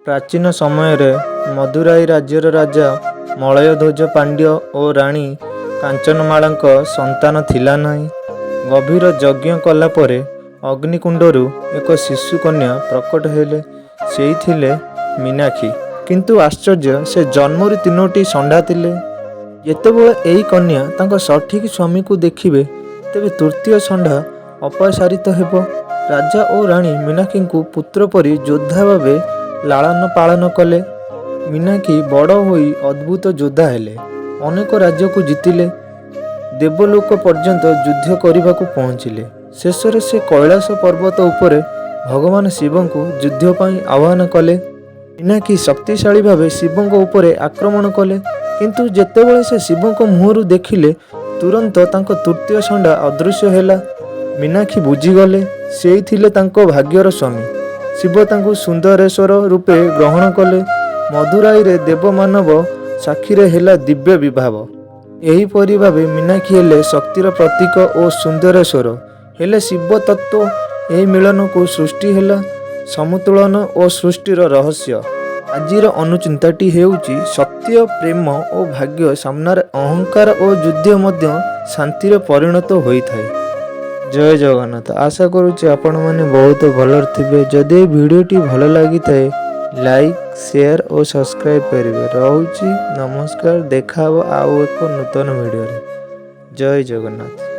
ପ୍ରାଚୀନ ସମୟରେ ମଦୁରାଇ ରାଜ୍ୟର ରାଜା ମଳୟଧ୍ୱଜ ପାଣ୍ଡ୍ୟ ଓ ରାଣୀ କାଞ୍ଚନମାଳାଙ୍କ ସନ୍ତାନ ଥିଲା ନାହିଁ। ଗଭୀର ଯଜ୍ଞ କଲା ପରେ ଅଗ୍ନିକୁଣ୍ଡରୁ ଏକ ଶିଶୁ କନ୍ୟା ପ୍ରକଟ ହେଲେ। ସେଇ ଥିଲେ ମୀନାକ୍ଷୀ। କିନ୍ତୁ ଆଶ୍ଚର୍ଯ୍ୟ, ସେ ଜନ୍ମରୁ ତିନୋଟି ଷଣ୍ଢା ଥିଲେ। ଯେତେବେଳେ ଏହି କନ୍ୟା ତାଙ୍କ ସଠିକ୍ ସ୍ୱାମୀକୁ ଦେଖିବେ, ତେବେ ତୃତୀୟ ଷଣ୍ଢା ଅପସାରିତ ହେବ। ରାଜା ଓ ରାଣୀ ମୀନାକ୍ଷୀଙ୍କୁ ପୁତ୍ର ପରି ଯୋଦ୍ଧା ଭାବେ ଲାଳନ ପାଳନ କଲେ। ମୀନାକ୍ଷୀ ବଡ଼ ହୋଇ ଅଦ୍ଭୁତ ଯୋଦ୍ଧା ହେଲେ। ଅନେକ ରାଜ୍ୟକୁ ଜିତିଲେ। ଦେବଲୋକ ପର୍ଯ୍ୟନ୍ତ ଯୁଦ୍ଧ କରିବାକୁ ପହଞ୍ଚିଲେ। ଶେଷରେ ସେ କୈଳାସ ପର୍ବତ ଉପରେ ଭଗବାନ ଶିବଙ୍କୁ ଯୁଦ୍ଧ ପାଇଁ ଆହ୍ୱାନ କଲେ। ମୀନାକ୍ଷୀ ଶକ୍ତିଶାଳୀ ଭାବେ ଶିବଙ୍କ ଉପରେ ଆକ୍ରମଣ କଲେ। କିନ୍ତୁ ଯେତେବେଳେ ସେ ଶିବଙ୍କ ମୁହଁରୁ ଦେଖିଲେ, ତୁରନ୍ତ ତାଙ୍କ ତୃତୀୟ ଷଣ୍ଢା ଅଦୃଶ୍ୟ ହେଲା। ମୀନାକ୍ଷୀ ବୁଝିଗଲେ, ସେଇ ଥିଲେ ତାଙ୍କ ଭାଗ୍ୟର ସ୍ୱାମୀ। ଶିବ ତାଙ୍କୁ ସୁନ୍ଦରେଶ୍ୱର ରୂପେ ଗ୍ରହଣ କଲେ। ମଦୁରାଇରେ ଦେବ ମାନବ ସାକ୍ଷୀରେ ହେଲା ଦିବ୍ୟ ବିବାହ। ଏହିପରି ଭାବେ ମୀନାକ୍ଷୀ ହେଲେ ଶକ୍ତିର ପ୍ରତୀକ ଓ ସୁନ୍ଦରେଶ୍ୱର ହେଲେ ଶିବ ତତ୍ତ୍ୱ। ଏହି ମିଳନକୁ ସୃଷ୍ଟି ହେଲା ସମତୁଳନ ଓ ସୃଷ୍ଟିର ରହସ୍ୟ। ଆଜିର ଅନୁଚିନ୍ତାଟି ହେଉଛି, ସତ୍ୟ, ପ୍ରେମ ଓ ଭାଗ୍ୟ ସାମ୍ନାରେ ଅହଙ୍କାର ଓ ଯୁଦ୍ଧ ମଧ୍ୟ ଶାନ୍ତିରେ ପରିଣତ ହୋଇଥାଏ। ଜୟ ଜଗନ୍ନାଥ। ଆଶା କରୁଛି ଆପଣମାନେ ବହୁତ ଭଲରେ ଥିବେ। ଯଦି ଏହି ଭିଡ଼ିଓଟି ଭଲ ଲାଗିଥାଏ, ଲାଇକ୍, ସେୟାର ଓ ସବସ୍କ୍ରାଇବ୍ କରିବେ। ରହୁଛି, ନମସ୍କାର। ଦେଖା ହେବ ଆଉ ଏକ ନୂତନ ଭିଡ଼ିଓରେ। ଜୟ ଜଗନ୍ନାଥ।